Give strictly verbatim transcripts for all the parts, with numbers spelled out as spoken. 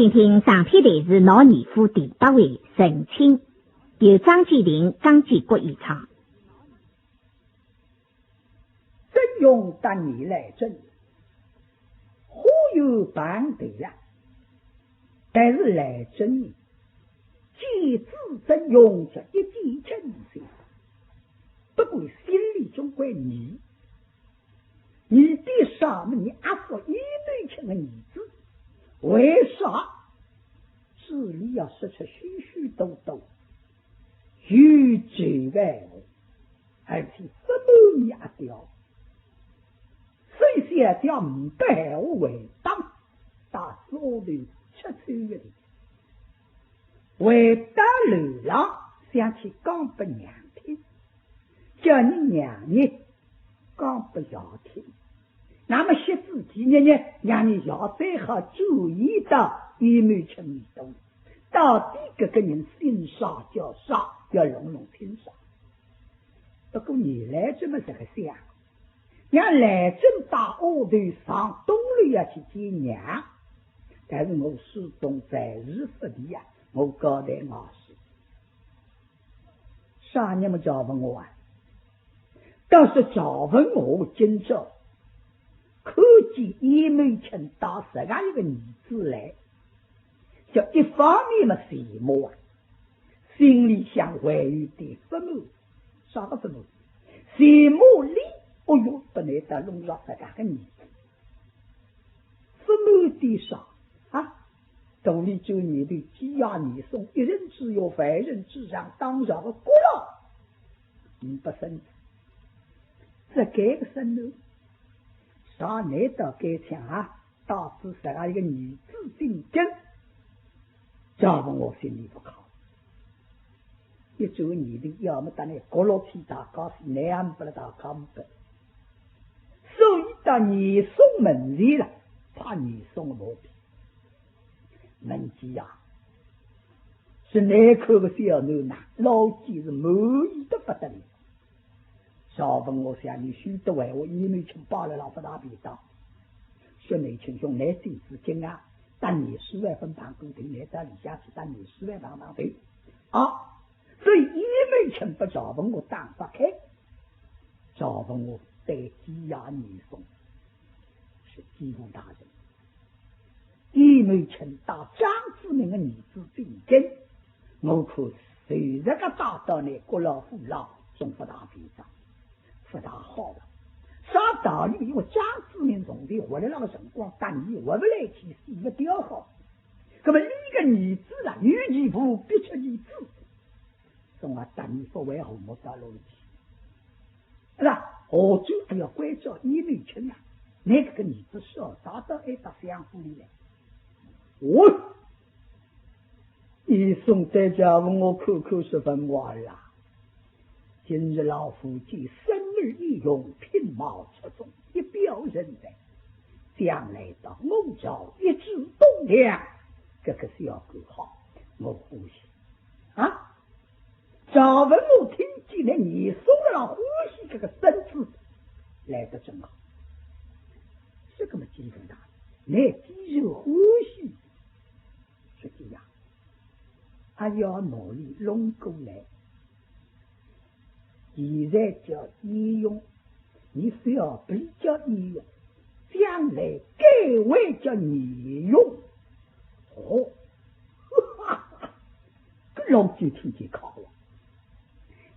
请听长篇弹词《闹严府》第八回陈亲，由张鉴庭、张鉴国演唱。曾荣搭严兰贞，花园碰头啊，但是兰贞见仔曾荣是一见倾心，不过心里总归疑。疑点啥么？疑阿福鄢茂卿个儿子，为啥嘴里要说出许许多多有罪个闲话，而且勿满意阿爹。所以小姐呒不闲话回答，到沙头吃穿个地方。回到楼浪，想去讲拨娘听，叫伲娘呢讲拨爷听。那么歇仔几日呢，让伲爷再好转移到鄢茂卿面搭，到底搿个人姓啥叫啥，要弄弄清爽。不过严兰贞么实梗想，让兰贞带丫头上东楼要去见娘，但是我书童暂时勿便啊，我交代外事。啥人么？赵文华啊。倒是赵文华今朝看见鄢茂卿带实梗一个儿子来，叫一方面么羡慕啊，心里向还有点勿满。啥个勿满？羡慕俚，哦哟，勿难得弄着实梗个儿子。勿满点啥啊？肚里转念头，寄爷严嵩，一人之下，万人之上，当朝个国老，呒不孙子，只该个孙囡，啥难得该抢啊？ 带仔实梗一个儿子进京，赵文华心里勿快。一转念头，要么搭俚告落去大家死，乃也呒不了大家呒不。所以到严嵩门前了，拍严嵩个马屁。问起呀，是难看个小囡呐，老奸是满意得不得了。 赵文华想，伲许多闲话，鄢茂卿摆勒浪勿大便当。说：鄢卿兄，倷进仔京啊，搭严世蕃勿碰过头，倷到里向去搭严世蕃碰碰头啊。所以鄢茂卿拨赵文华打发开。赵文华对寄爷严嵩说：寄父大人，鄢茂卿带张子明个儿子进京， 我看随实梗带到倷国老府浪，总勿大便当，勿大好了。啥道理？因为张子明从前活勒浪个辰光，搭伲活勿来去，死勿掉好。那么俚个儿子啦，有其父必出其子，总归搭伲勿会和睦到哪里去。 是吧？下转还要关照鄢茂卿啊，倷搿个儿子是啥到哀搭相府里来？哦，严嵩对赵文华看看是文华啦，今日老夫见孙儿鄢荣品貌出众，一表人才，将来到我朝一举栋梁，搿个效果好，我欢喜啊。 赵文华听见倷严嵩勒浪欢喜搿个孙子，来得正好。搿个么既然大，倷既然欢喜，实际呀，还要拿俚弄过来。现在叫鄢荣， 伲小辈叫鄢荣，将来改为叫严荣。哦，哈哈哈，搿老奸听见快活，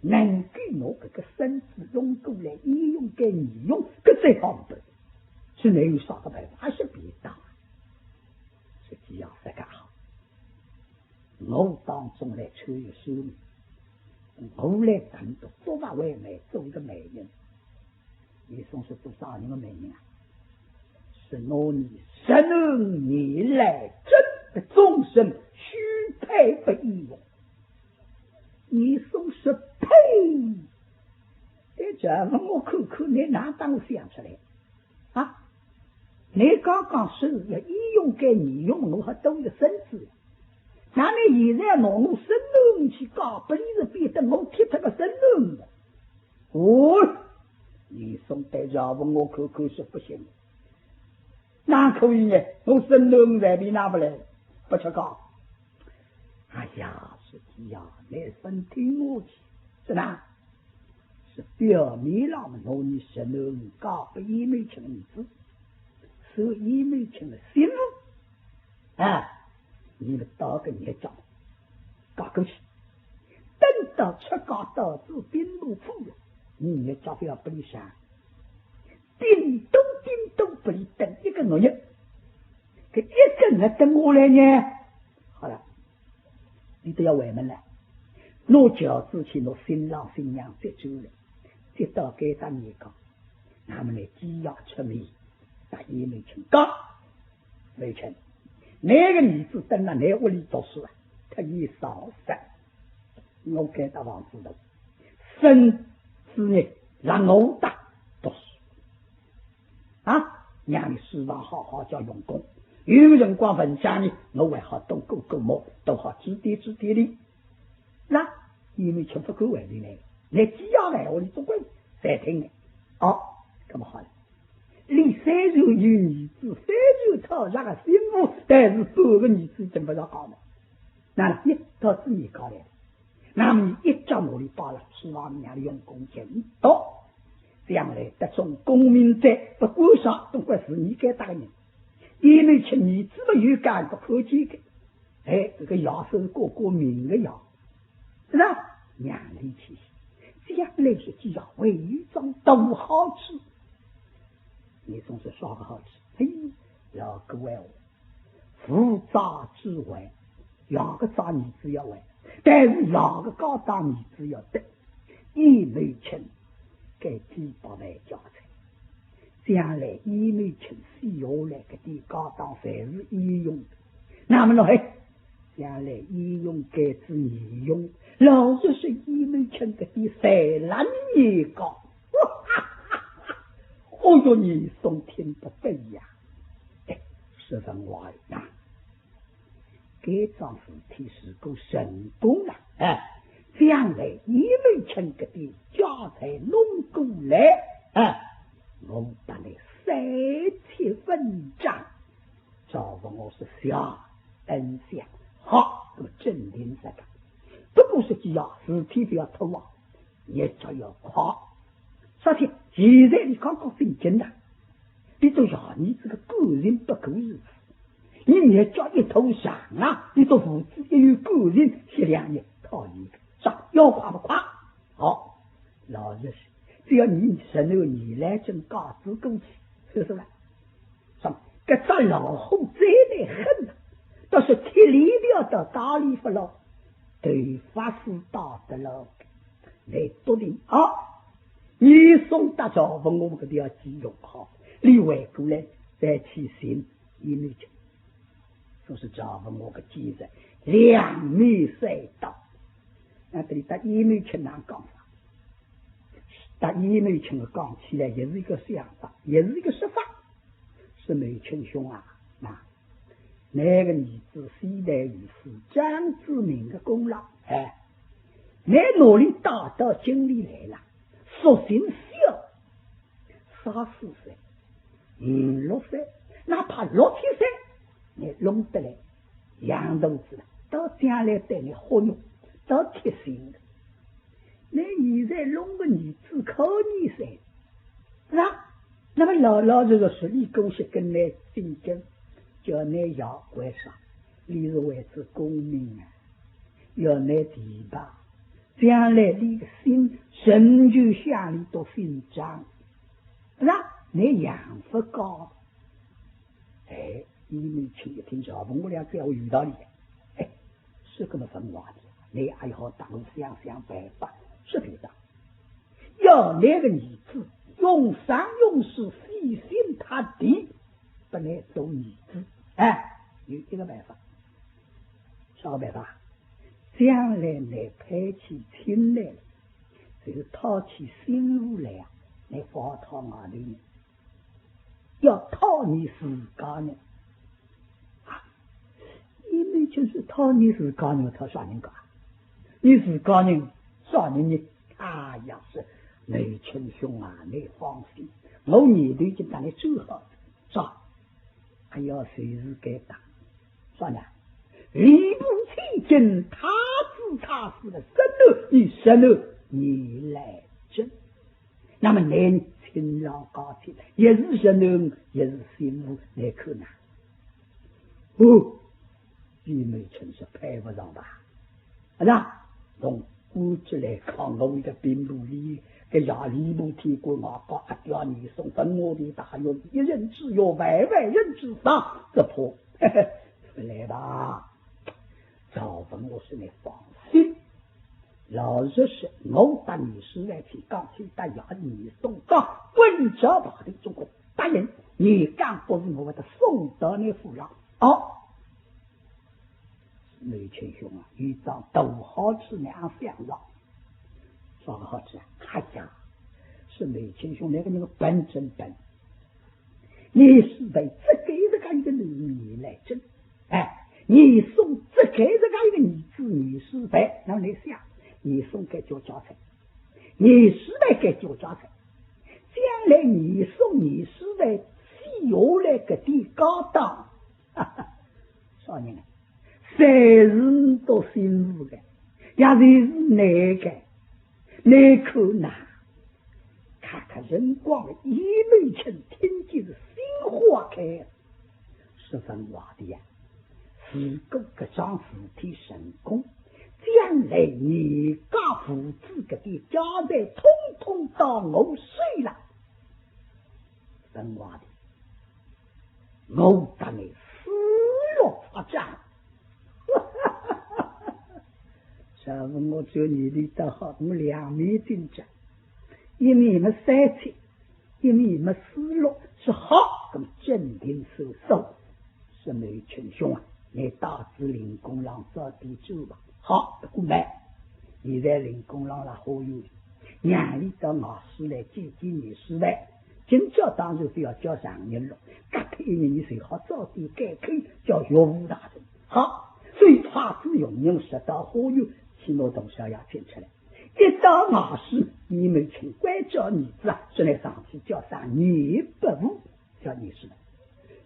能够拿搿个孙子弄过来，鄢荣改严荣，搿再好勿得。是倷有啥个办法？还是便当。实际上实梗好。 我当中来出一个说明，我来单独做法为媒，做一个媒人。严嵩说做啥人个媒人啊？是拿伲侄儿严兰贞个终身许配拨鄢荣。严嵩说呸！哎，赵文华看看，倷哪搭想出来？ 啊，倷刚刚说是要鄢荣改严荣，我还多一个孙子，那么现在拿我孙囡去嫁拨俚，是变得我踢脱个孙囡了。哦，严嵩对赵文华看看是不行，哪可以呢？我孙囡随便拿勿来。勿出嫁。哎呀，是呀，倷勿听我去，是吧？是表面浪么拿倷十两银交拨鄢懋卿儿子，是鄢懋卿个心腹，哎，倷么到个日脚嫁过去，等到出嫁到仔兵部府了，倷日脚覅拨俚长，顶多顶多拨俚等一个月日，搿一个月等下来呢，好了，俚都要回门了，拿轿子去，拿新郎新娘接转来，接到该搭年讲，那么呢，既要出面搭鄢懋卿讲，懋卿，倷个儿子等辣倷屋里读书啊，忒少煞，我该搭房子大，孙子呢，让我搭读书。啊，让俚书房好好叫用功，有辰光文章呢，我还好多过过目，多好指点指点俚。那鄢懋卿勿敢回头呢，倷既要来，我俚总归侪听的。哦，搿么好了。俚虽然有儿子，虽然讨着个心腹，但是半个儿子等勿着讲嘛。那一到仔年纪来了，那么倷一脚拿俚摆辣书房里向用功勤读，将来得中功名哉，勿管啥，总归是倷该搭个人。鄢懋卿儿子么有眼个看见个，哎，搿个爷是个个名个爷，是吧？让俚去，将来日子要为伊桩大好处。倷总是啥个好处？嘿，要个闲话，父债子还，爷个债儿子要还，但是爷个家当儿子要得。鄢懋卿该几百万家财，将来鄢懋卿死下来，搿点家当侪是伊用的。那么呢，嘿，将来伊用该仔儿用，老实说，鄢懋卿搿点财产年高，哦哟，严嵩听得得呀。哎，是实话呀。该桩事体如果成功了，哎，将来鄢懋卿搿点家财弄过来，哎，我搭倷三七分账。赵文华是谢恩相，好，那么正定实梗。不过实际上事体勿要拖啊，日脚要快。啥体？现在俚刚刚进京的，俚笃爷儿子个感情勿可以，倷日脚一拖长啊，俚笃父子一有感情，歇两日讨伊个，啥要快勿快？好，老实说，只要倷十二年来正嫁仔过去，是勿是啦？啥？搿只老虎再难恨啊，倒是踢俚勿要到，打俚勿牢，头发丝打得牢，来笃定啊！严嵩搭赵文华搿点要记用好，俚回过来再去寻鄢懋卿。说是赵文华个奸人，两面三刀。那搿里搭鄢懋卿哪讲法？搭鄢懋卿个讲起来，也是一个想法，也是一个说法。是懋卿兄啊，那，倷个儿子先代有是张子明个功劳，哎，倷拿俚带到京里来了，索性小，啥四岁，五六岁，哪怕六七岁，倷弄得来，养大仔了，到将来对倷好用，到贴心个。倷现在弄个儿子可二岁，是吧？那么老老实实说，俚过去跟倷进京，叫倷爷为啥？俚是为仔功名啊，要倷提拔，将来俚个心仍旧向里笃姓张，是吧？倷养勿高。哎，鄢懋卿一听，赵文华两家有道理。哎，是搿么文华的，倷也好搭我想想办法，是对的。要倷个儿子永生永世死心塌地，拨倷做儿子，哎，有一个办法。啥个办法？将来倷配起亲来了，就是讨起心腹来啊，倷勿好讨外头人，要讨倷自家人。啊，倷就是讨倷自家人，讨啥人家？倷自家人啥人呢？哎呀，是懋卿兄啊，倷放心，我念头已经搭倷转好了，是吧？哎呀，随时该打，啥呢？吏部千金，太子太师的侄儿，你侄儿，你来争。那么你亲老家去，也是侄儿，也是媳妇，你看呐。哦，李美臣是配不上吧？啊，那从过去来讲，我的兵部里，搿爷吏部天官外加阿爹严嵩，文武的大员，一人之下，万万人之上，只怕，嘿嘿，勿来吧？赵文华说你放心，老实说，我搭你是来去讲，去搭爷严嵩讲，稳着把的中国答应，你敢不是我会得送到你府上？哦， 梅卿兄啊，有桩大好事你还想着？啥个好事啊？哎呀，是梅卿兄那个那个笨真笨。你是为这个这个一个女人来争，哎，你送这个这个一个女子，你是为，那你想，你送给叫家财，你是为给叫家财，将来你送你是为起下来个的高档，哈哈。 啥人啊？侪是倷笃心腹个，也侪是倷个，倷看呐。看看辰光了，一门亲听见是心花开，十分话的呀。如果搿桩事体成功，将来你家父子搿点家财统统到我手了。文华的， 我搭倷势力发展。这我做你的倒好，我两面顶着，一面么三七，一面么势力，是好，那么镇定收手。是梅卿兄啊，你带仔林公郎早点走吧。好，不过慢，现在林公郎辣花园里，让俚到外势来见见严世蕃。 今朝当然覅要叫丈人了，隔脱一日，你最好早点改口，叫岳父大人。好，所以太子用人直到花园去拿大少爷请出来。一到外势，一门亲关照儿子啊，说来上去叫声严伯父，叫严世蕃。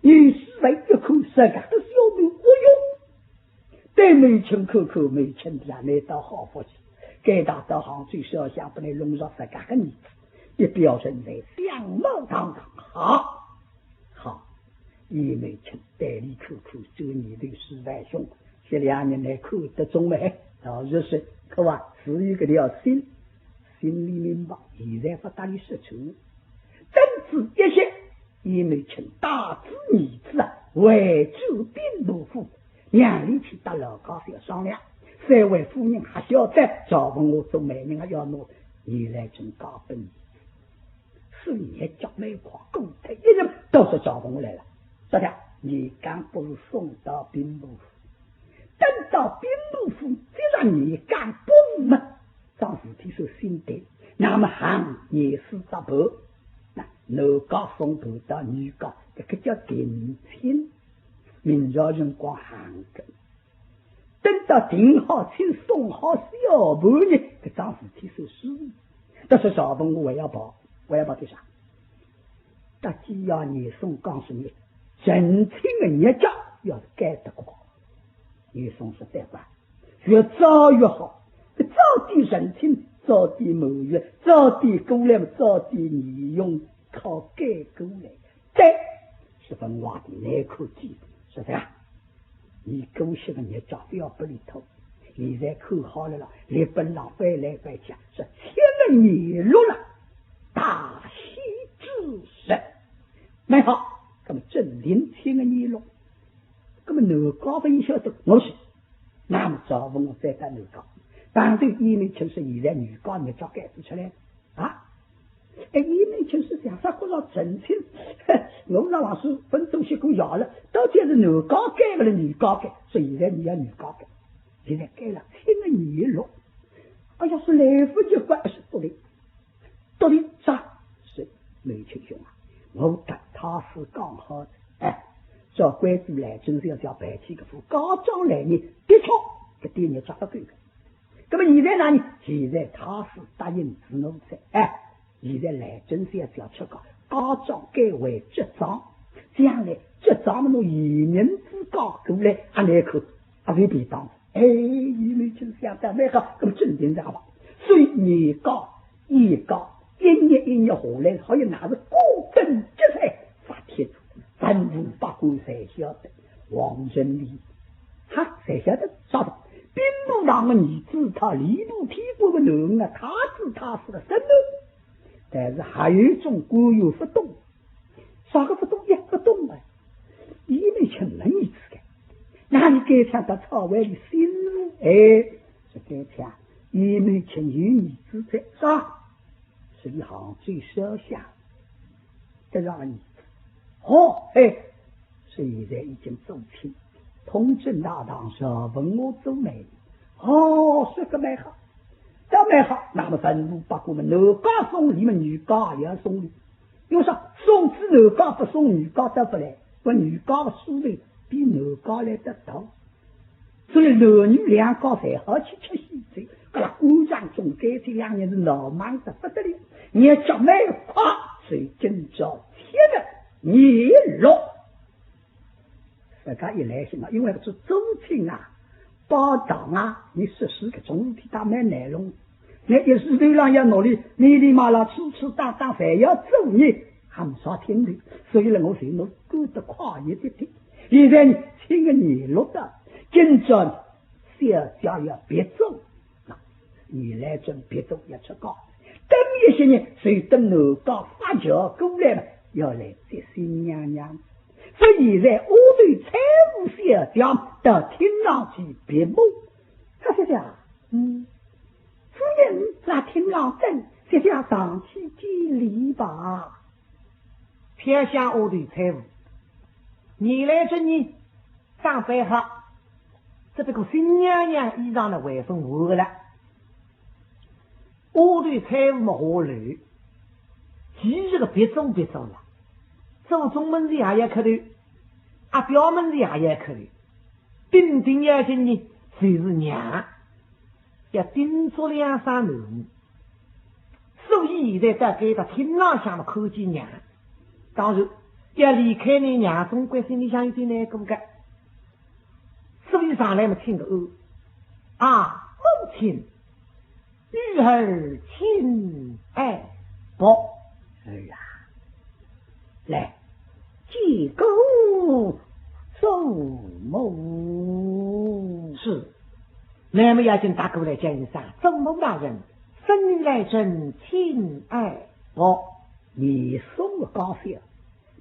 严世蕃一看，自家的小囡，哎哟， 对梅卿看看，梅卿呀，倷倒好福气，该搭到杭州烧香，拨倷弄着自家个儿子，一表人才，相貌堂堂，好，好。严梅卿对俚看看，这个年头是万兄，这两年来看得中没？老实说，可啊，是一个条心，心里明白，现在勿搭俚说出。等仔一歇， 严梅卿带仔儿子啊，回转兵部府，让俚去搭老家小商量。三位夫人还晓得赵文华做媒人啊，要拿严兰贞嫁拨俚。所以日脚蛮快，过脱一日，倒说赵文华来了。说的，严家不是送到兵部府，等到兵部府，接着严家不是嘛， 桩事体算心定，那么行严世蕃办，那男家送伴到女家，搿个叫定亲，明朝辰光行个。等到定好亲送好小伴呢，搿桩事体算输。但是赵文华还要跑，还要跑点啥？搭仔严嵩讲说呢，成亲的日脚要是改得快。严嵩说对吧？ 越早越好，早点成亲，早点满月，早点过来嘛，早点年用，靠改过来。对，是文华的难看极，是这样。你过些个日脚不要拨俚拖，现在看好了啦，日本浪翻来翻去啊，是七月廿六了，大喜之日。蛮好，那么正定七月廿六，那么男家勿晓得我是 那么赵文华再到男家，碰头严梅卿说现在女家日脚改仔出来啊。哎，严梅卿说想啥觉着成亲，我让老师分东西过夜了，到底是男家改勿是女家改，说现在你要女家改，现在改了，七月廿六。哎呀，是来勿及改，是不灵。 到底啥？是梅卿兄啊，我搭太师讲好的，哎，照规矩来，真是要叫办起搿副嫁妆来呢，的确，搿点日脚勿够个。那么现在哪呢？现在太师答应仔奴才，哎，现在来真是要叫出嫁，嫁妆改为支妆，将来支妆么侬一人之嫁过来，阿难看。也是便当。哎，鄢懋卿想得蛮好，搿么准定是好。所以年假、年假，一日一日下来，好像乃是各奔极彩，发帖子，文武百官侪晓得，皇城里，哈，侪晓得啥个？兵部尚书个儿子，他吏部天官个囡儿啊，太子太师个孙儿，但是还有一种官员勿懂，啥个勿懂呀？勿懂啊！鄢懋卿没儿子个，哪里敢想到朝外里心腹？哎，是该讲，鄢懋卿有儿子哉，啥？是伊杭州少相，得着儿子。哦，哎，是现在已经做亲，通政大堂上问我做媒人。哦，说个蛮好，搿蛮好。那么文武百官们，男家送礼么，女家也要送礼。 因为啥？送仔男家勿送女家得勿来，搿女家个势力比男家来得大。所以男女两家侪好去吃喜酒，搿个官场中间这两年是闹忙得不得了，日脚蛮快，所以今朝七月廿六。 自家一来兴啊，因为搿种做亲啊、拜堂啊，伊说书搿种事体倒蛮难弄。那一时头浪要拿俚，里里嘛啦、粗粗当当，侪要做呢，还没啥听头。所以呢，我就拿赶得快一点点。现在呢，七月廿六到，今朝小姐要别走。 那鄢懋卿别走要出嫁，等一歇呢，就等男家发轿过来了，要来接新娘娘。所以现在丫头搀扶小姐到厅上去别母。小姐，嗯，夫人辣厅上等，小姐上去见礼吧。飘香丫头搀扶，鄢懋卿呢，打扮好， 只不过新娘娘衣裳呢还勿换个了。丫头搀扶么下楼，其实个别走别走了，祖宗门前也要磕头，阿表门前也要磕头，顶顶要紧呢，就是娘，要叮嘱两声囡儿。 所以现在到该搭厅浪向么看见娘，当然要离开俚娘，总归心里向有点难过个。所以上来么请个安。啊，母亲，女儿请安。报。儿啊，来，见过祖母。是。 那么要紧踏过来讲一声：“祖母大人，孙女来迟，请安。”哦，严嵩个家小，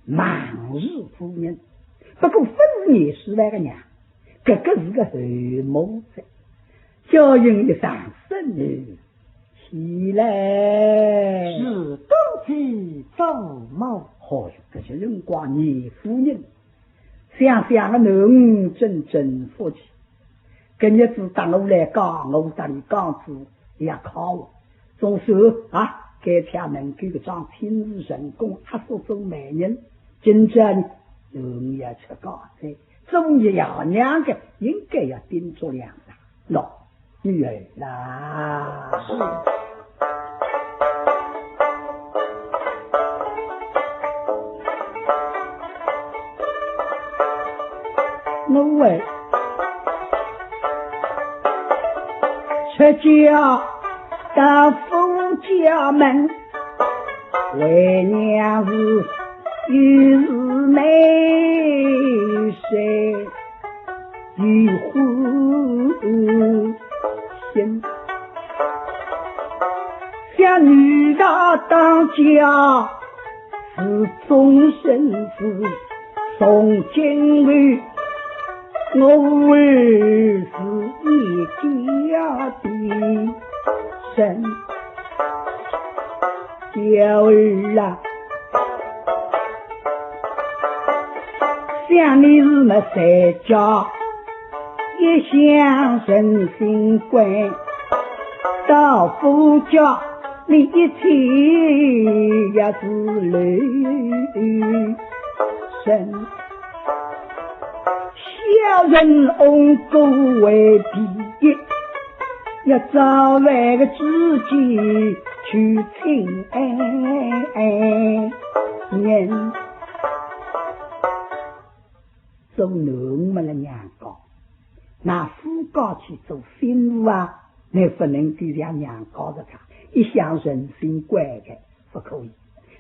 孟氏夫人，不过勿是严世蕃个娘，搿个是个后母哉。叫应一声：“孙女，起来。”是，多谢祖母。哦哟，搿些辰光严夫人 想想个囡儿真正福气。搿日子搭我来讲，我搭俚讲仔也靠我。总算啊，该天能够搿桩亲事成功，阿叔做媒人，今朝呢，囡儿要出嫁哉，做爷娘个应该要叮嘱两声。喏， 女儿啦。是。我儿出嫁到夫家门，为娘是有事难伸。 有欢喜。想女大当嫁是终身事，从今后我是一家的人。娇儿啊， 想你是么在家，一向人心宽，到夫家你一切也是留神。小人翁哥为第一，要早晚个之间去请安。 做囡儿么了娘讲，那夫家去做新妇啊，倷勿能够像娘家实梗，一向任性惯个，勿可以。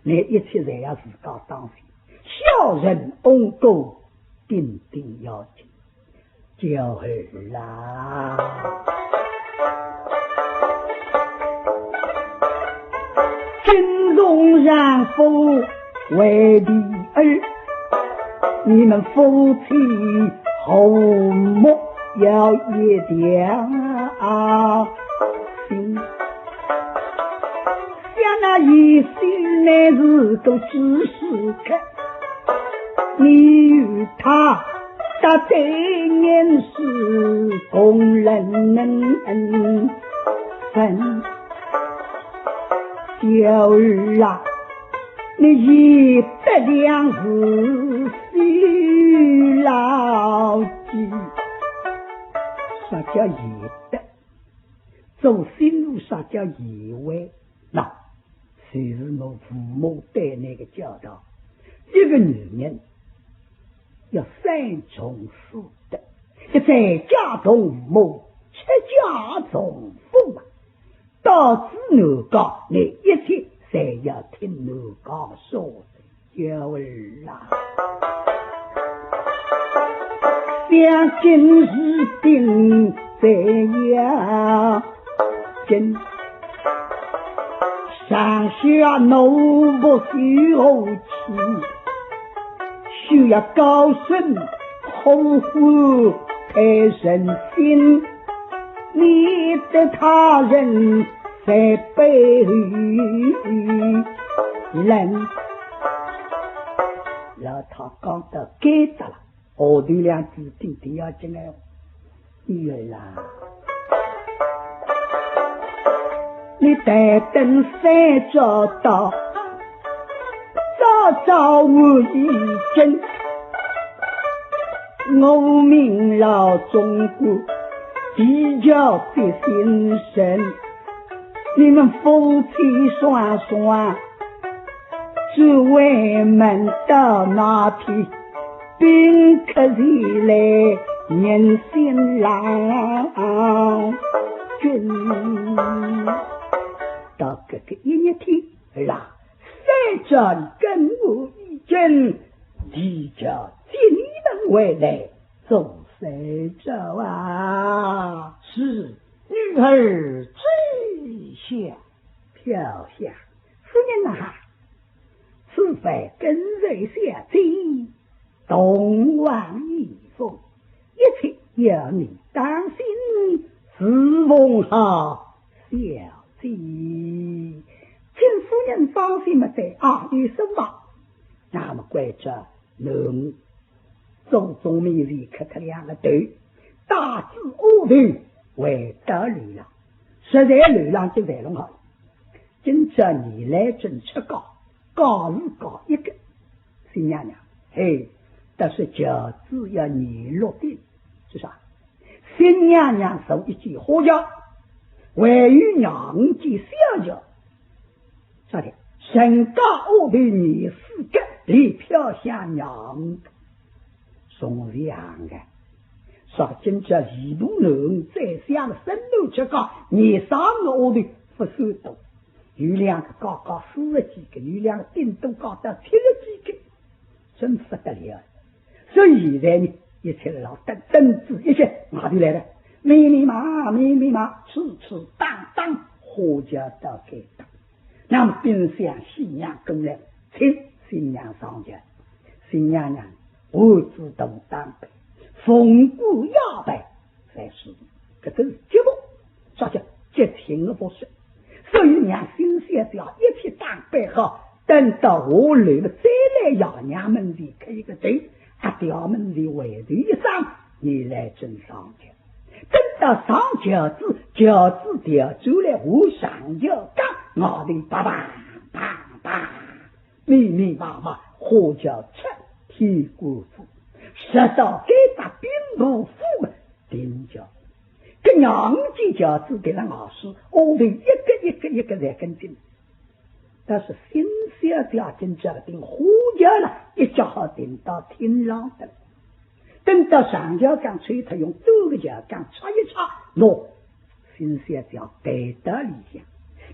倷一切侪要自家当心，孝顺翁哥顶顶要紧。 叫儿啊，敬重丈夫为第二，你们夫妻和睦要一条心。想那一心乃是个知识客，你与他 搭对眼是共人能分，叫儿啊，你贤德良是须牢记。啥叫贤德？做新妇啥叫贤惠？ 那，就是我父母对倷个教导。一个女人要三从四德，一在家从母，出嫁从夫啊。到仔男家，倷一切侪要听男家说的。 叫儿啊，想今日定在要紧，上下奴仆许和气，休要高声呼唤太人心，免得他人在背后冷。 老太讲到该搭了，后头两句顶顶要紧哎。女儿啊，你待等三朝到，朝朝我已经，我命老总管，提轿接新人。 你们夫妻双双，只为门到那天，宾客前来迎新郎君。到搿个一日天，儿啊，三朝你跟我已经，提轿接你们回来做三朝啊。是。 女儿知晓。飘香，夫人呐，此番跟随小姐同往迎风，一切要你当心，侍奉好小姐。请夫人放心么，对啊，有数吧。那么关照 侬祖宗面前磕磕两个头，带仔丫头回到楼浪，实在楼浪就在弄好。今朝严兰贞出嫁，嫁是嫁一个，新娘娘，嘿，但是轿子要廿六顶，是啥？ 新娘娘坐一记花轿，还有廿五记小轿。啥的，人家丫头廿四个，连飘香廿五个，总是一样的。说今朝一部囡再想生囡出嫁，廿三个丫头勿算多，有两个刚刚四十几个，有两个顶多刚刚七十几个。 真不得了。所以现在呢，一切老等，等仔一歇，外头来了，密密麻麻，密密麻麻，次次当当，花轿到该搭。那么冰箱新娘跟来，请新娘上轿，新娘娘换仔大打扮，凤冠霞帔， 才是，搿都是吉服，啥叫吉庆的服饰。所以让新小姐一起打扮好，等到下楼了，再来爷娘门前磕一个头，阿爹门前回头一声，严兰贞上轿。等到上轿子，轿子调转来，下上轿杠，外头叭叭叭叭，密密麻麻，花轿出天官府，直到该搭兵部府门 停轿。搿廿五记轿子停辣外势，丫头一个一个一个侪跟进。但是新小姐今朝顶花轿了，一脚好停到厅浪的。等到长条杠抽脱，用短个条杠插一插，喏，新小姐要带到里向。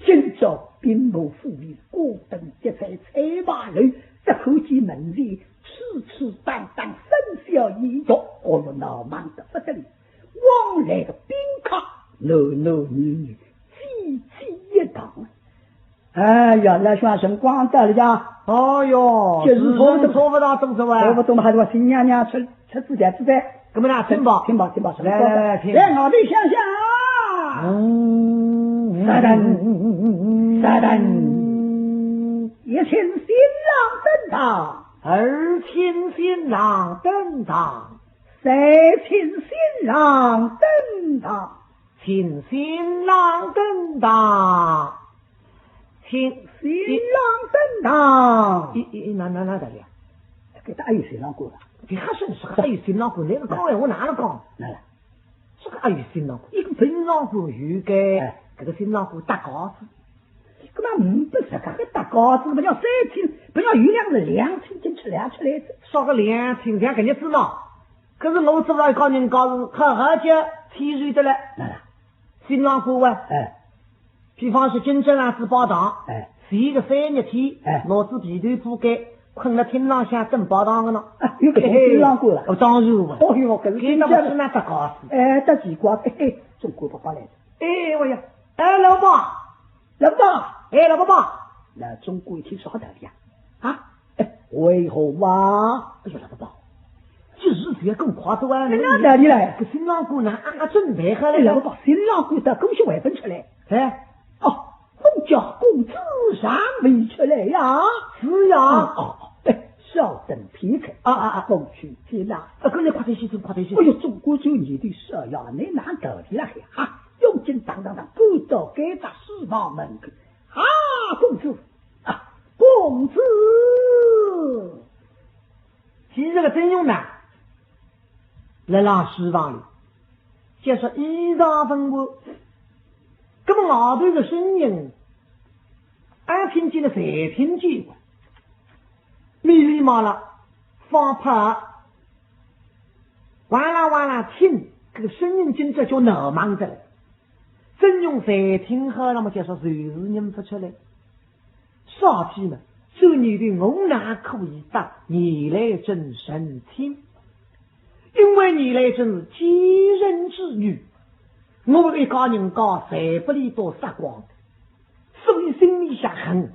今朝兵部府里挂灯结彩，彩牌楼，只看见门前吹吹打打，声笑呓语，哦哟，闹忙得不得了。往来个宾客，男男女女，济济一堂。 哎呀，老兄啊，辰光到了呀。哦哟，就是差不多，时辰差不多到了哇。差不多嘛，还是我新娘娘出，出子台子噻。那么呢，请吧。请吧，请吧，来，来，来，请。来，外头想想啊。嗯。啥人？啥人？一请新郎登堂。二请新郎登堂。三请新郎登堂。请新郎登堂。 请新郎登堂。咦，咦，咦，哪，哪，哪搭里啊？搿搭还有新郎官啊？搿还真是，还有新郎官，搿个讲闲话哪能讲？哪能？搿个还有新郎官，一个新郎官有个，哎。搿个新郎官搭架子。搿么呒不啥个搭架子，勿要三请，勿要有两个两请进去，两出来子。少个两请，像搿日子嘛。可是我做了一家人家是好好叫天然得了。哪能？新郎官啊，哎。 比方说今朝浪子拜堂，哎。前个三日天，哎。拿仔被头铺盖，困了厅浪向等拜堂个呢。啊，有搿种新郎官了。哦，当然了。哦哟，搿是真正的。搿倒勿是那搭架子。哎，搭奇怪，嘿嘿，总管伯伯来了。哎，我呀，哎，老伯伯，老伯伯，哎，老伯伯。那总管一听啥道理啊？啊？ 哎，为何啊？哎呀，老伯伯，这日子也够快的哇，哪能哪里来？搿新郎官呢，啊，啊，准备好了。哎，老伯伯，新郎官到，恭喜还勿出来。哎。哦，我家公子尚未出来呀？是呀。哦，哦，哎，稍等片刻。啊，啊，啊。我去接呐。啊，搿侬快点去，快点去。哎哟，总管就你的事呀，侬哪道理了还？啊，用劲当当当，赶到该搭书房门口。啊，公子， 啊，公子！其实搿个曾荣呢，辣辣书房里，就说衣裳分外，搿么外头个声音，俺听见了，侪听见过。迷迷麻麻，放炮，哇啦哇啦听，搿个声音今朝叫闹猛得了。曾荣侪听好了嘛，就说就是认勿出来。 啥体呢？这年头我哪可以搭严兰贞成亲？因为严兰贞是奸人之女，我一家人家侪拨俚都杀光，所以心里向恨。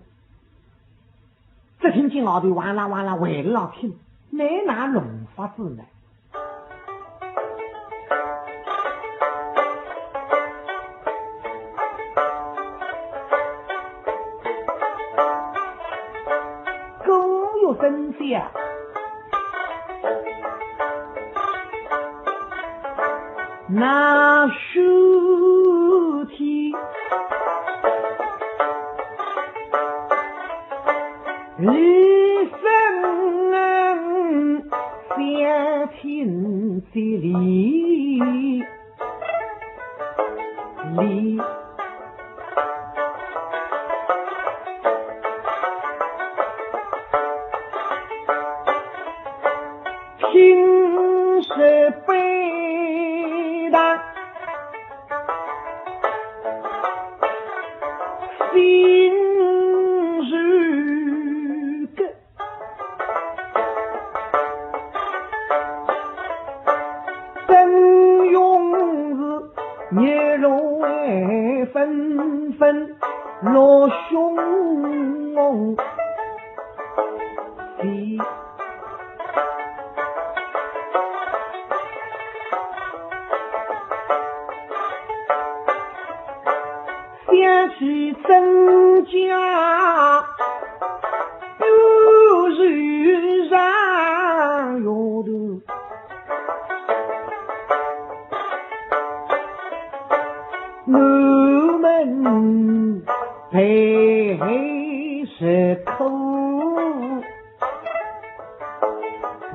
只听见外头哇啦哇啦还辣听，哪能弄法子呢？ 各有分晓，那书天 一生相亲之礼，礼。青石板上 心如割，曾荣是热泪纷纷落胸前。 想起曾家，又是上月头，我们陪时苦。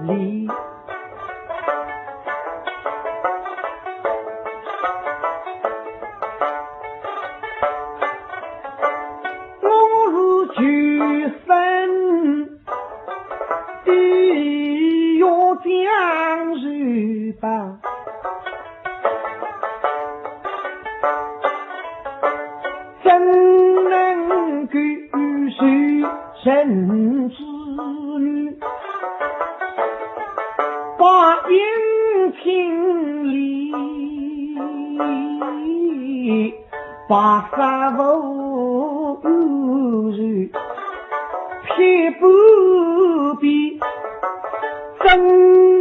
里。我是举身的岳将军。怎能够受人之女，把姻亲离，把杀父仇，撇不避，怎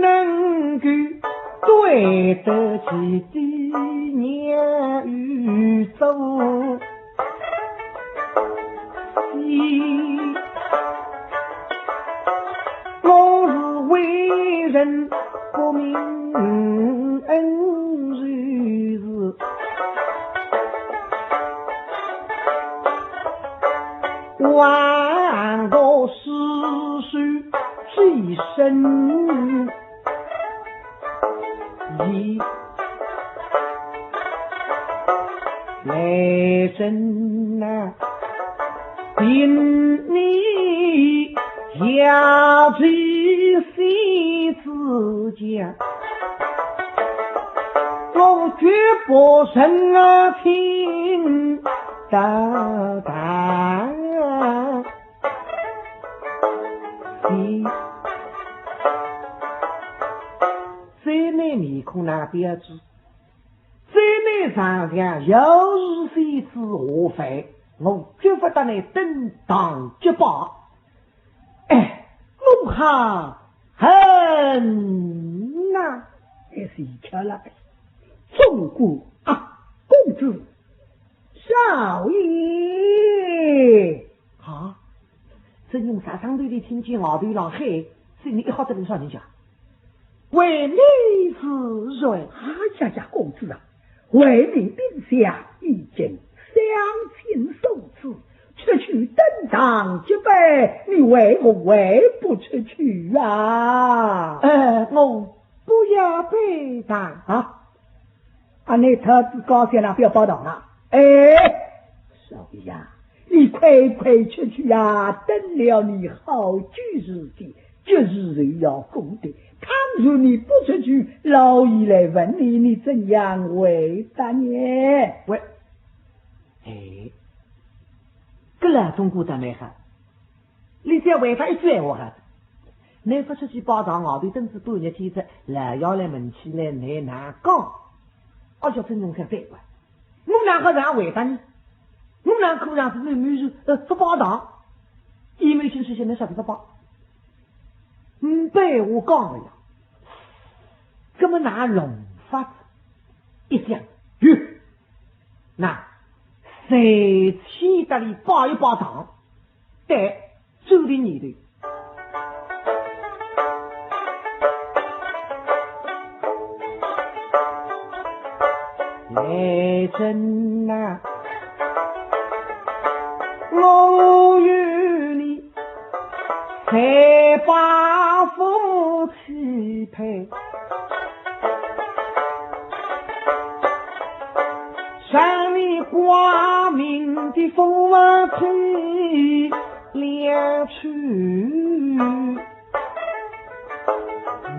能够 对得起爹娘与祖先。我是为人不明恩仇是，万恶之首，寄生 来人呐，凭你要求先子讲，我绝不成啊亲的。 你再拿面孔那标致，再拿长相，要是先子下凡，我绝不搭你登堂结拜。哎，我好恨呐！哎，是巧了，中过啊，公子，少爷。啊，曾荣啥上头里听见外头浪喊，心里一吓，这个啥人家？ 为你是谁？哎呀呀，公子啊，为民兵相，已经相亲数次，出去登堂结拜，你为何还不出去啊？呃，我不要拜堂啊。啊，你特自高兴了，不要拜堂啊？哎，少爷呀，你快快出去呀，等了你好几日的， 吉时就要过的，倘若你不出去，老爷来问你，你怎样回答呢？喂，哎，搿老总管倒蛮好，你只要回答一句闲话好，你勿出去拜堂，外头等仔半日天哉，老爷来问起来，你哪讲？哎呀，曾荣想对个，我哪好哪回答呢？我哪可让是你女婿，呃，勿拜堂？伊没心思现在啥地方拜？ 嗯，白话讲了呀，搿么哪弄法子？一想，哟，那，随去搭伊拜一拜堂，对，转个念头。来人呐，我与你 才把夫妻配，让你光明的夫妻两处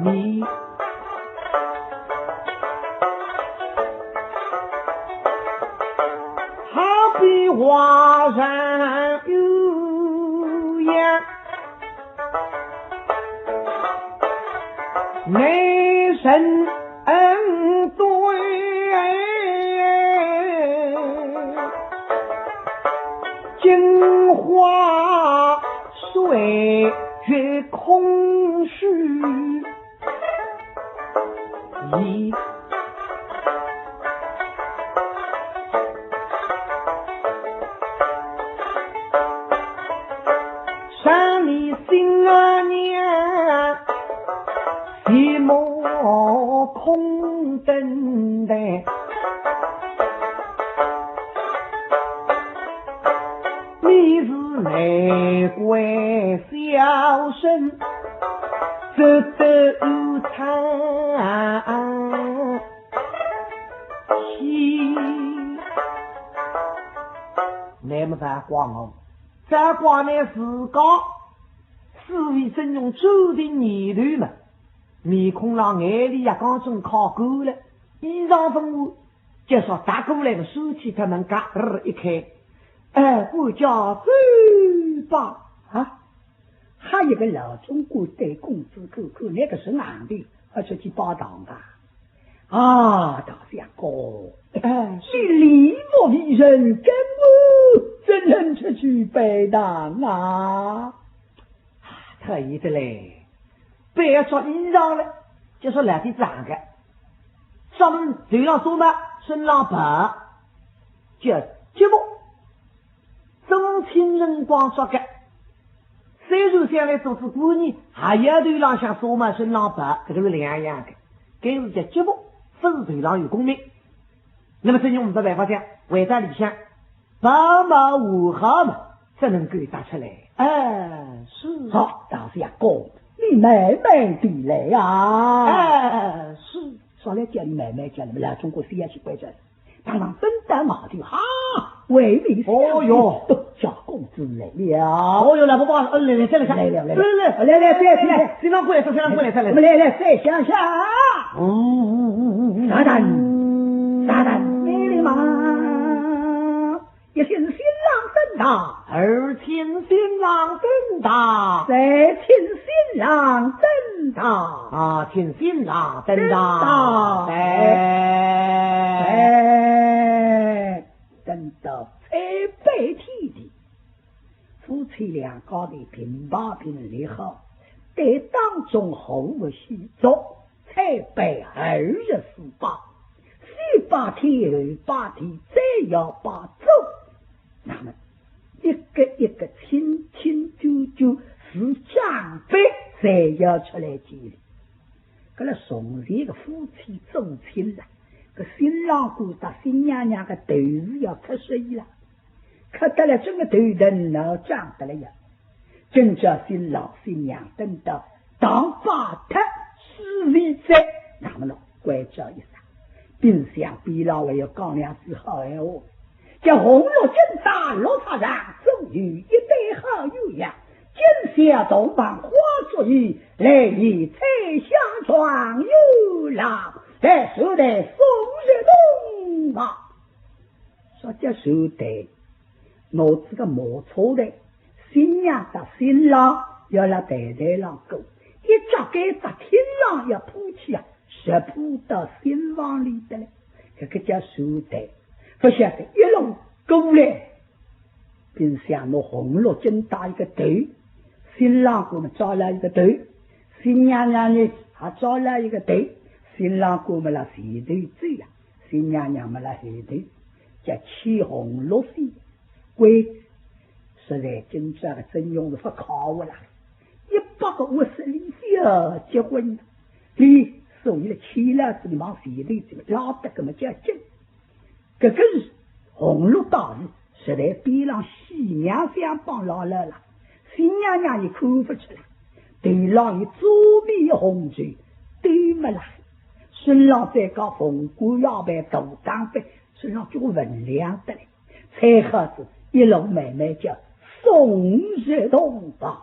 觅。 好比花上月呀，美人恩对，镜花水月空虚。 咦，让你心啊娘，寂寞空等待。 你是难怪小生只得无唱戏。那么才怪我，才怪你自家，是为曾荣注定念头嘛。面孔浪眼泪也刚正揩干了，衣裳勿换，就说踏过来个书契脱门嘎儿一开，哎，管家走吧。啊，还有个老总管对公子看看，那个是硬的，要出去拜堂啊。啊，大相公，哎，你礼貌为人，跟我怎能出去拜堂啊？啊，可以的嘞，不要着衣裳了，就说来点长的，上头头上纱帽，身浪白，叫吉服。 正清辰光着个，虽然想来做仔官呢，还要头浪向纱帽身浪白，搿个是两样的。搿是叫吉服，勿是头浪有功名。那么曾荣没办法讲，回到里向，白帽换好嘛，才能够踏出来。哎，是。好，大相公，你慢慢地来呀。哎，是。说来叫你慢慢叫，那么老总管非要去关照。 当然奔到外头，哈，为民相助。哦哟，小公子来了。哦哟，来，不不，呃，来来，再来，来了，来了。来来来，来来，再来，再来。新郎官来，新郎官来，再来。我们来来，再想想。嗯，撒旦，撒旦，你的妈！一请新郎登堂，二请新郎登堂，三请新郎登堂。啊，请新郎登堂。登堂。哎。哎。 等到参拜天地，夫妻两家头并排并列好，对当中和睦先做，参拜二十四拜，先拜天后拜地，再要拜祖。那么一个一个亲亲眷眷是长辈，侪要出来见礼。 搿个从前个夫妻做亲了，搿新郎官搭新娘娘个头是要磕煞伊了，磕得来真个头疼，脑胀得了呀。今朝新郎新娘等到堂拜脱，势利哉，那么喏，关照一声，并且边浪还要讲两句好闲话。 叫红罗锦带绿纱裳，总有一对好鸳鸯。今宵洞房花烛夜，来年彩霞状元郎，来寿台送入洞房。说叫寿台，拿仔个马车台，新娘搭新郎要辣台台浪过，一脚跟仔厅浪要铺起啊，直铺到新房里的嘞。搿个叫寿台。 勿晓得一路过来，并且拿红罗锦带一个头，新郎官么抓了一个头，新娘娘呢还抓了一个头，新郎官么辣前头走呀，新娘娘么辣后头，叫牵红罗线。喂，实在今朝个曾荣是勿靠谱啦，一百个五十里向结婚，你所以了牵了仔你往前头走，拉得搿么叫紧。 搿个是红罗带是实在边浪喜娘相帮牢牢了，新娘娘也看勿出来，头浪有遮面红绸，对勿啦？身浪再加凤冠霞帔大打扮，身浪交关分量得嘞，才好仔一路慢慢叫送入洞房。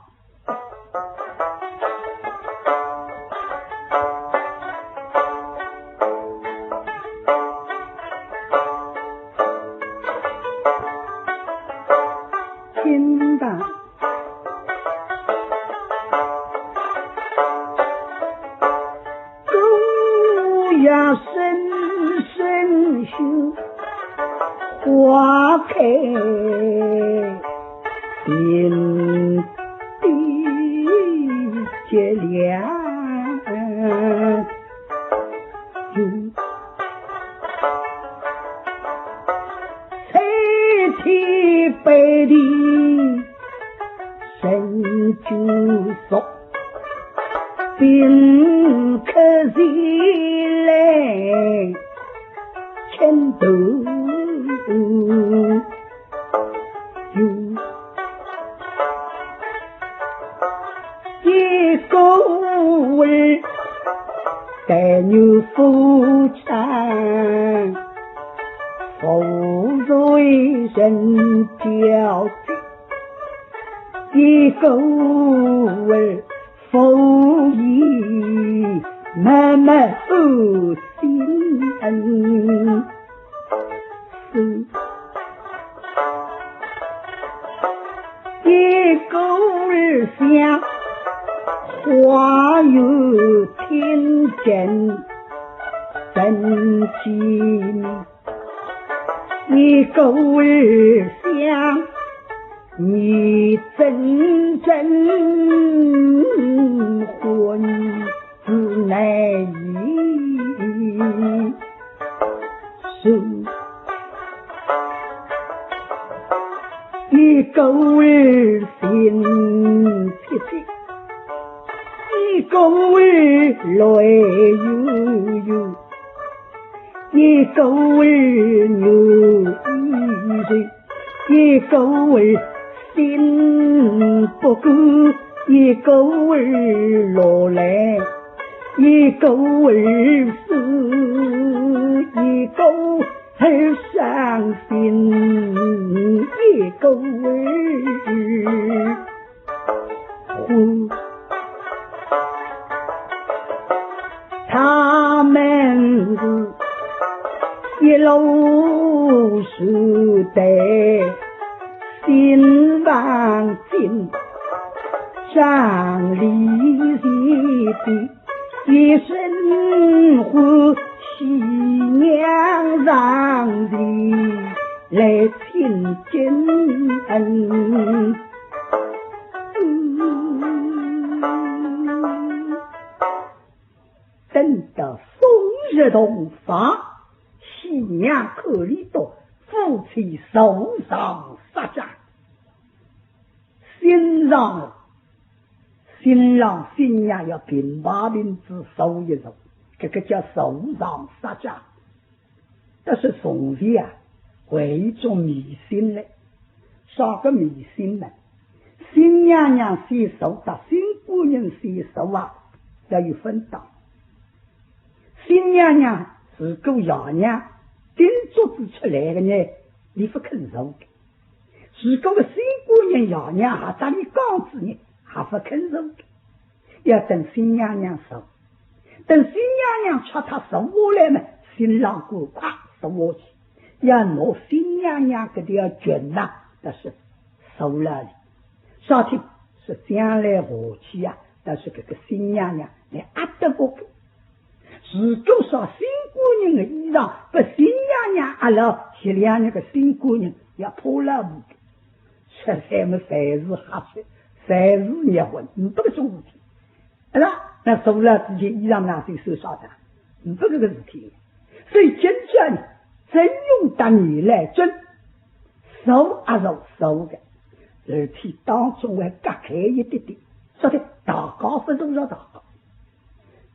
金大姑娘深深秋，花开遍地结良。 青天白地人间熟，宾客前来请豆油。 一个儿但愿夫妻富贵人交配，一个儿夫妻慢慢安心。是一个儿想，花有天真真寂寞。 一个儿想，你真正婚事难以成。一个儿心戚戚，一个儿泪悠悠。 一个儿女一人，一个儿心不甘，一个儿落泪，一个儿思，一个儿伤心，一个儿 呼。他们是一路是对新房进，张丽丽的一身欢喜娘上的来请进。 等到送入洞房，新娘看俚笃夫妻坐上纱帐。新郎，新郎新娘要并排并仔坐一坐，搿个叫坐上纱帐。 但是从前啊，还有一种迷信嘞。啥个迷信呢？新娘娘先坐搭新官人先坐啊，要有分档。新娘娘如果爷娘顶桌子出来个呢，俚勿肯坐个。如果个新官人爷娘还搭俚讲仔呢，还勿肯坐个。 要等新娘娘坐。等新娘娘吃脱坐下来嘛，新郎官快坐下去，要拿新娘娘搿条裙呐，但是收了哩。啥体？是将来下去呀，但是搿个新娘娘，倷压得过去。如果说新官人的衣裳拨新娘娘压了，前两日个新官人要怕了勿个。 实在么，侪是瞎说，侪是热混，呒不搿种事体。阿拉那坐了之间，衣裳拿去收啥的，呒不搿个事体。所以今朝呢，曾荣搭严兰贞，坐也是坐个，而且当中还隔开一点点，说的大家勿是说大家。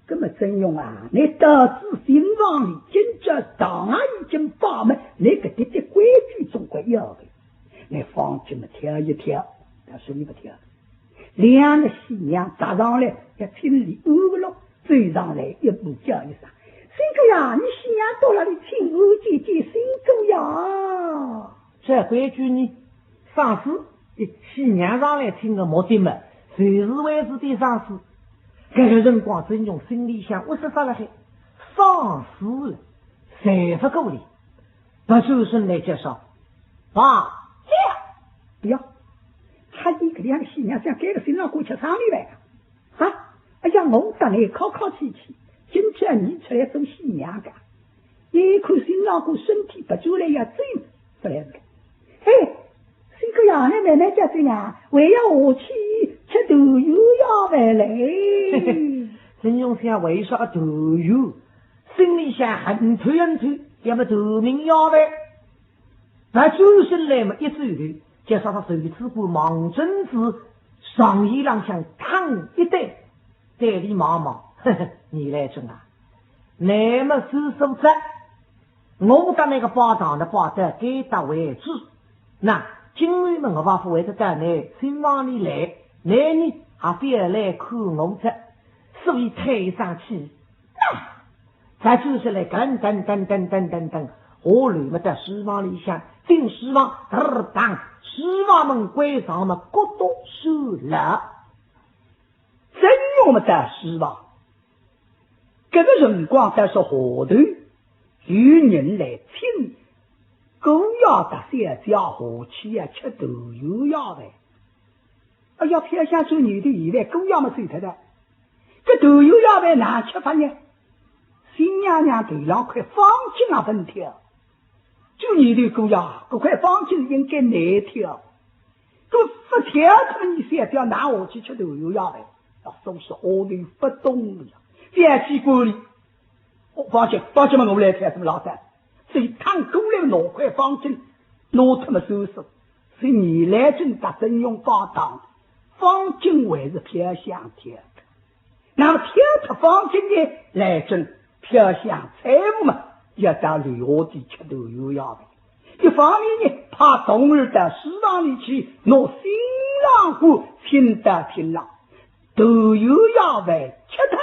葛么曾荣啊，倷到仔新房里，今朝堂也已经摆满，倷搿点点规矩总归要个。倷方巾么挑一挑，但是俚勿挑。两个新娘踏上来，要请俚安个咯，走上来一步叫一声：“新姑爷，你新娘到哪里请安姐姐新姑爷。” 照规矩呢，生死，新娘上来请个目的嘛，就是为仔点生死。搿个辰光曾荣心里想，我是啥了嘿，生死了，谁勿顾哩？别转身来介绍，爸，姐。哎呀，哈，俚搿两个新娘像搿个新郎官吃生理饭啊？ 啊，哎呀，我搭倷客客气气，今朝倷出来做新娘个。一看新郎官身体勿转来要走，勿来个。嘿，新姑爷，倷慢慢叫走呀，还要下去吃团圆夜饭嘞。曾荣想为啥团圆？心里想恨透恨透，要么团圆夜饭。 别转身来么一转头，叫啥个手里只管望准仔床沿浪向躺一对，对俚望望，呵呵，严兰贞啊，倷么算数哉，我搭倷个拜堂呢拜到该搭为止。那今后么我勿会得到倷新房里来，倷呢还覅来看我哉，所以退上去。 那，别转身来，噔噔噔噔噔噔噔，下楼么到书房里向，进书房，嘚儿当，书房门关上么，咯咚，锁了。曾荣么到书房，搿个辰光，但是下头有人来请姑爷搭小姐下去啊，吃团圆夜饭。哎呀，飘香转念头，现在姑爷么走脱了，搿团圆夜饭哪吃法呢？新娘娘头浪块方巾也勿挑，转念头，姑爷，搿块方巾应该倷挑，搿勿挑，搿么伲小姐哪下去吃团圆夜饭？老总是话头勿懂了呀，覅去管伊。 哦，方巾，方巾嘛，我来挑，怎么老三？所以趟过来拿块方巾，拿脱么收拾。所以严兰贞搭曾荣讲当，方巾还是飘香挑的。那么挑脱方巾呢，兰贞飘香搀扶嘛，要到楼下去吃团圆夜饭。一方面呢，派童儿到书房里去拿新郎官请到厅浪，团圆夜饭吃脱，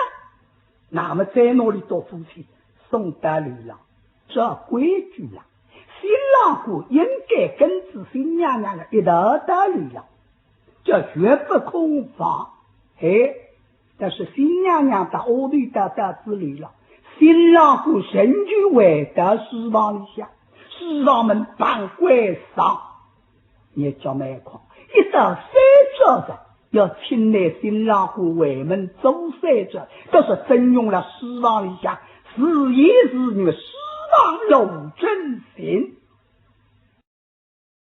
那么再拿俚笃夫妻送到楼浪，照规矩啦，新郎官应该跟仔新娘娘一道到楼浪，叫月不空房。哎，但是新娘娘到下头到到仔楼浪，新郎官仍旧回到书房里向，书房门半关上。 日脚蛮快，一到三朝哉，要请来新郎官回门做三朝，倒是曾荣了书房里向自言自语，书房路正行。